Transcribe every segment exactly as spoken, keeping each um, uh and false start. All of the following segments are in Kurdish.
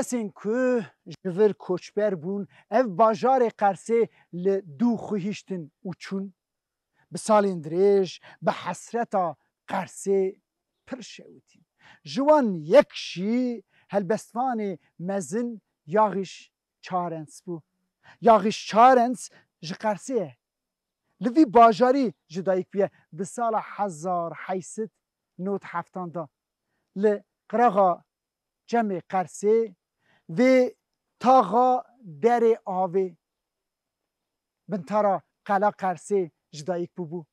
Kesên ku ji vir koçber bûn, ev bajarê Qersê li dû xwe hiştin û çûn. Bi salên dirêj bi hesreta Qersê pir şewitîn. Ji wan yek jî helbestvanê mezin Yaxîş Çarens bû. Yaxîş Çarens ji Qersê ye. Li vî bajarî ji dayik bûye. Di sala hezar heyt sed nod heftan de li qiraxa Çemê Qersê vê taxa derê avê, bintara Qela Qersê ji dayik bûbû.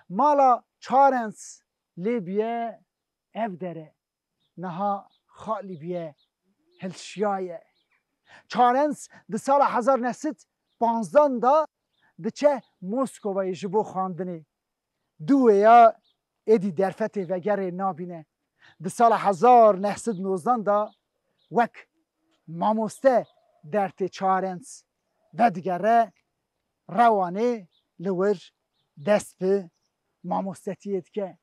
Mala Çarens lê bûye ev dere. Niha xalî bûye, hilşiyaye. Çarens di sala hezar neh sed panzdan de diçe Moskovayê ji bo xwendinê. Dû wêya êdî derfetê vegerê nabîne. Di sala hezar neh sed nozdan de wek mamoste dertê Çarens vedigere, Rewanê li wir dest bi mamostetiyê dike.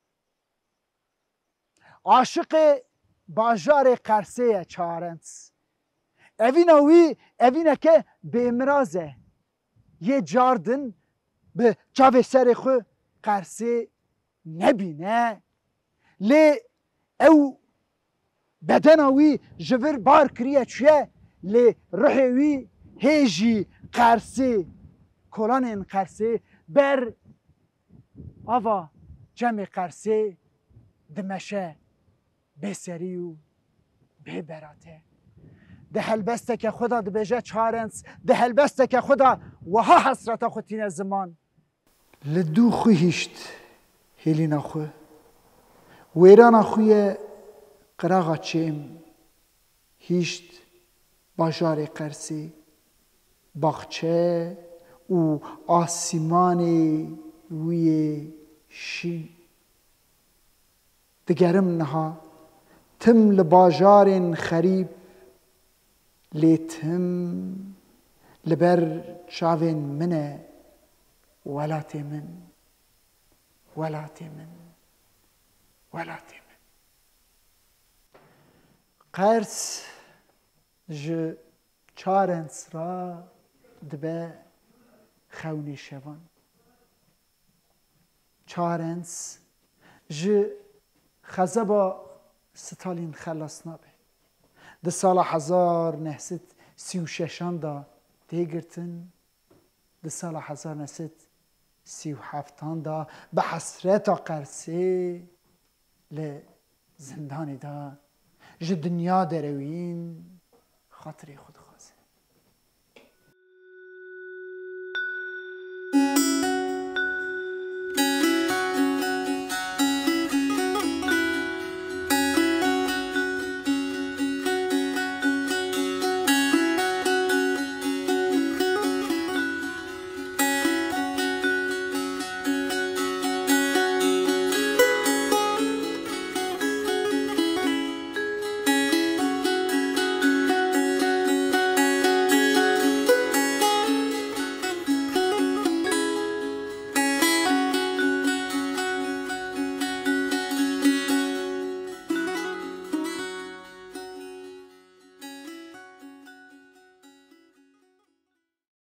Aşiqê bajarê Qersê ye Çarens. Evîna wî evîneke bêmiraz e. Yê cardin bi çavê serê xwe Qersê nebîne. Lê ew bedena wî ji vir bar kiriye çûye, lê ruhê wî hê jî Qersê, kolanên Qersê ber ava Çemê Qersê dimeşe bêserî û bêberat e. Di helbesteke xwe de dibêje Çarens, di helbesteke xwe de wiha hesreta xwe tîne ziman. Li dû xwe hişt hêlîna xwe. Wêrana xwe ye qiraxa çêm. Hişt bajarê Qersê, baxçe û asîmanê wî yê şîn. Digerim niha tim li bajarên xerîb, lê tim li ber çavên min e, welatê min, welatê min, welatê min. Qers ji Çarens re dibe xewnê şevan. Çarens ji xezeba Stalîn xelas nabe. Di sala hezar neh sed sî û şeşan de tê girtin, di sala hezar neh sed sî û heftan de bi hesreta Qersê li zindanê de ji dinya derewîn xatirê xwe dixwe.